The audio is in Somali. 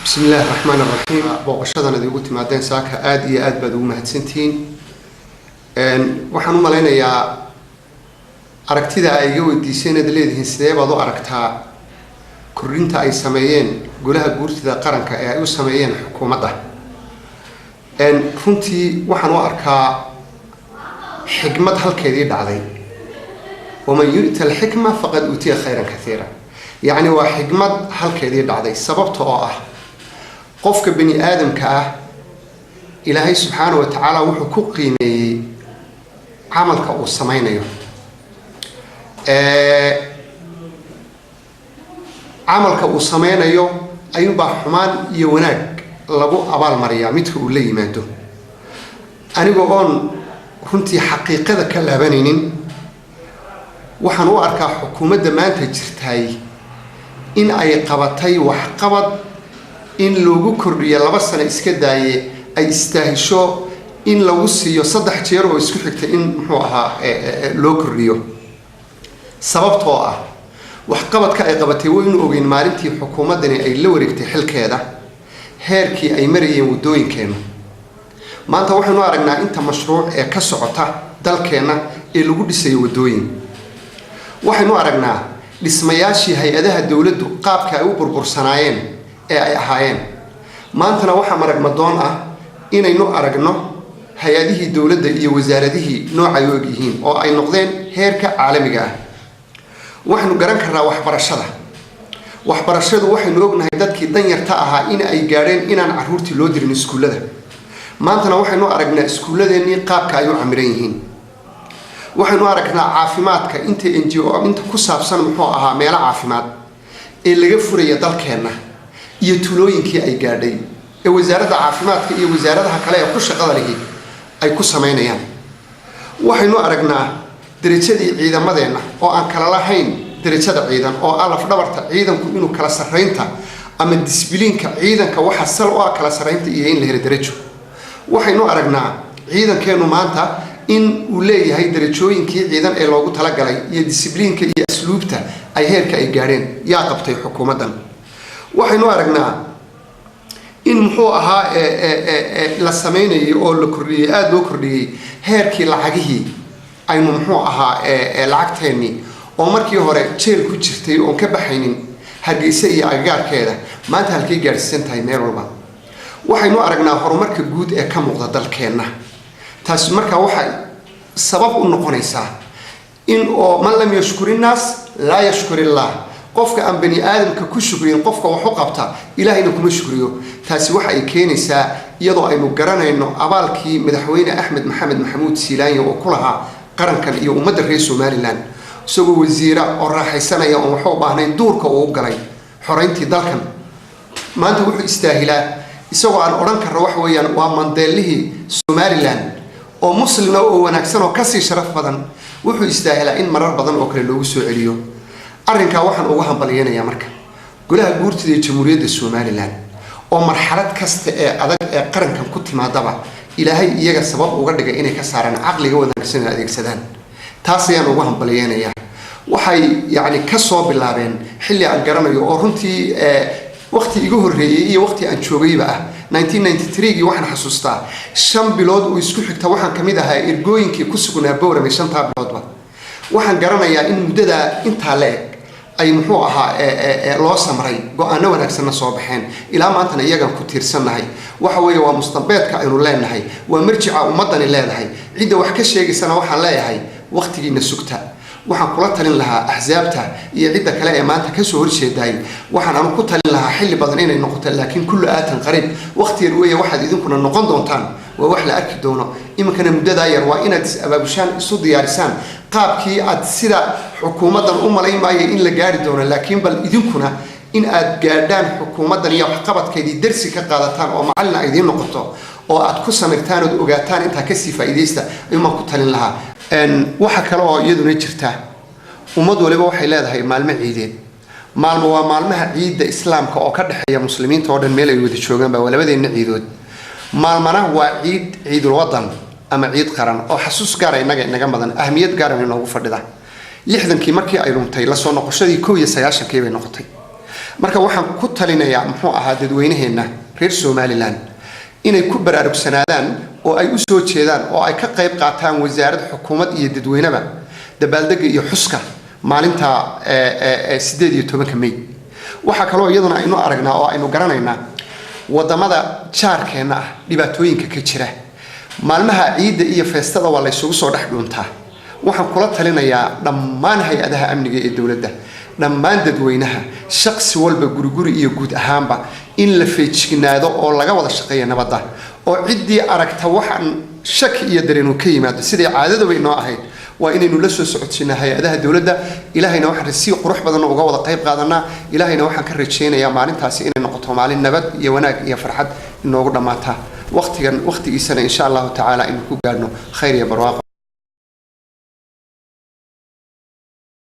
Bismi illaahi raxmaan raxiim. Booqashadan ad igu timaadeen saaka aada iyo aad baad ugu mahadsantihiin. Waxaan u malaynayaa aragtida ay iga weydiiseen inaad leedihiin: sidee baad u aragtaa kordhinta ay sameeyeen Golaha Guurtida Qaranka ee ay u sameeyeen xukuumadda? Runtii waxaan u arkaa xikmad halkeedii dhacday. ومن يؤت الحكمة فقد أوتي خيرا كثيرا. Yacni waa xikmad halkeedii dhacday, sababta oo ah qofka bani aadamka ah Ilaahay subxaana wa tacaala wuxuu ku qiimeeyey camalka uu sameynayo. Camalka uu sameynayo ayuunbaa xumaan iyo wanaag lagu abaalmariyaa midka uu la yimaado. Aniga oon runtii xaqiiqada ka laabanaynin, waxaan u arkaa xukuumadda maanta jirtaay in ay qabatay waxqabad in loogu kordhiyo 2 sano iska daaye, ay istaahisho in lagu siiyo 3 jeer oo isku xigta in muxuu ahaa loo kordhiyo, sababtoo ah waxqabadka ay qabatay waynu ogeyn. Maalintii xukuumaddani ay la wareegtay xilkeeda, heerkii ay marayeen waddooyinkeennu, maanta waxaynu aragnaa inta mashruuc ee ka socota dalkeenna ee lagu dhisayo waddooyin. Waxaynu aragnaa dhismayaashii hay-adaha dowladdu qaabka ay u burbursanaayeen ee ay ahaayeen. Maantana waxaa maragmadoon ah inaynu aragno hay-adihii dowladda iyo wasaaradihii noocay u egyihiin oo ay noqdeen heerka caalamiga ah. Waxaynu garan karnaa waxbarashada. Waxbarashadu waxaynu ognahay dadkii danyarta ahaa in ay gaadheen inaan caruurtii loo dirin iskuullada. Maantana waxaynu aragnaa iskuulladeennii qaabka ay u camiran yihiin. Waxaynu aragnaa caafimaadka, inta NGO inta ku saabsan muxuu ahaa meelo caafimaad ee laga furaya dalkeenna iyo tuulooyinkii ay gaadhay ee wasaaradda caafimaadka iyo wasaaradaha kale ee ku shaqada lihi ay ku samaynayaan. Waxaynu aragnaa derajadii ciidamadeenna oo aan kala lahayn derajada ciidan, oo ah lafdhabarta ciidanku inuu kala sarraynta ama disbiliinka ciidanka waxa sal u ah kala sarraynta iyo in la helo derajo. Waxaynu aragnaa ciidankeennu maanta in uu leeyahay derajooyinkii ciidan ee loogu talagalay iyo disibliinka iyo asluubta ay heerka ay gaadheen. Yaa qabtay? Xukuumaddan. Waxaynu aragnaa in muxuu ahaa la samaynayay oo la kordhiyey, aada loo kordhiyey heerkii lacagihii aynu muxuu ahaa lacagteennii oo markii hore jeel ku jirtay oon ka baxaynin Hargeysa iyo agagaarkeeda, maanta halkay gaadhsiisan tahay meel walba. Waxaynu aragnaa horumarka guud ee ka muuqda dalkeenna. Taasi markaa waxay sabab u noqonaysaa in oo من لم يشكر الناس لا يشكر الله. Qofka aan bani aadamka ku shukriyin, qofka wax u qabta Ilaahayna kuma shukriyo. Taasi waxa ay keenaysaa, iyadoo aynu garanayno abaalkii Madaxweyne Axmed Maxamed Maxamuud Siilaanya oo ku lahaa qarankan iyo ummadda reer Somaliland, isagoo wasiira oo raaxaysanaya oon waxba u baahnayn duurka uu galay xorayntii dalkan, maanta wuxuu istaahilaa, isagoo aan odhan karno waxa weeyaan waa Mandeelihii Somaliland oo muslina oo wanaagsan oo kasii sharaf badan, wuxuu istaahilaa in marar badan oo kale loogu soo celiyo. Arrinkaa waxaan uga hambalyeynayaa marka Golaha Guurtida ee Jamhuuriyadda Somaliland oo marxalad kasta ee adag ee qarankan ku timaadaba Ilaahay iyaga sabab uga dhigay inay ka saaraan, caqliga wanaagsan ee adeegsadaan. Taas ayaan uga hambalyeynayaa. Waxay yacni ka soo bilaabeen xilli aan garanayo oo runtii waqti iga horreeyey iyo waqti aan joogayba ah, 1993gii. Waxaan xasuustaa 5 bilood oo isku xigta waxaan kamid ahaa ergooyinkii ku sugnaa Bowrame. Shantaa biloodba waxaan garanayaa in muddadaa intaa la eg ay muxuu ahaa loo samray, go-aano wanaagsanna soo baxeen. Ilaa maantana iyagaan ku tiirsannahay. Waxa weeye waa mustambeedka aynu leenahay, waa marjica ummaddani leedahay. Cidda wax ka sheegaysana waxaan leeyahay: waqtigiina sugta. Waxaan kula talin lahaa axsaabta iyo cidda kale ee maanta kasoo horjeedaay, waxaan anu ku talin lahaa xilli badan inay noqoto, laakiin كل آت قريب. Waqti yar weeye. Waxaad idinkuna noqon doontaan waa wax la arki doono. Iminkana muddadaa yar waa inaad is abaabushaan, isu diyaarisaan qaabkii aad sida xukuumaddan u malayn maayo in la gaari doono, laakiin bal idinkuna in aad gaadhaan xukuumaddan iyo waxqabadkeedii darsi ka qaadataan oo macallin ay idiin noqoto oo aad ku samirtaan ood ogaataan intaa kasii faa'iidaysta ayuun ku talin lahaa. Waxa kale oo iyaduna jirta, ummad waliba waxay leedahay maalmo ciideed. Maalmo waa maalmaha ciidda Islaamka oo ka dhexeeya muslimiinta oo dhan meel ay wada joogaanba, waa labadeenna ciidood. Maalmana waa ciid, ciidul wadan ama ciid qaran oo xasuus gaara innaga inaga madan, ahmiyad gaarana inoogu fadhida. 60kii markii ay luntay, lasoo noqoshadii 91kii bay noqotay. Marka waxaan ku talinayaa, muxuu ahaa, dadweynaheenna reer Somaliland inay ku baraarugsanaadaan oo ay u soo jeedaan oo ay ka qayb qaataan, wasaarad, xukuumad iyo dadweyneba, dabaaldega iyo xuska maalinta 18-ka May. Waxaa kaloo iyaduna aynu aragnaa oo aynu garanaynaa wadamada jaarkeenna ah dhibaatooyinka ka jira maalmaha ciidda iyo feestada, waa laysugu soo dhex dhuuntaa. Waxaan kula talinayaa dhammaan hay-adaha amniga ee dowladda, dhammaan dadweynaha, shaqsi walba, guriguri iyo guud ahaanba, in la feejignaado oo laga wada shaqeeya nabadda, oo ciddii aragta waxaan shaki iyo dareen uu ka yimaado, siday caadaduba inoo ahayd, waa inaynu la soo socodsiinaa hay-adaha dowladda. Ilaahayna waxaan si qurux badan uga wada qayb qaadanaa. Ilaahayna waxaan ka rajaynayaa maalintaasi inay noqoto maalin nabad iyo wanaag iyo farxad inoogu dhammaata, waqtigan waqtigiisana, insha Allahu tacaala, aynu ku gaadhno khayr iyo barwaaqo.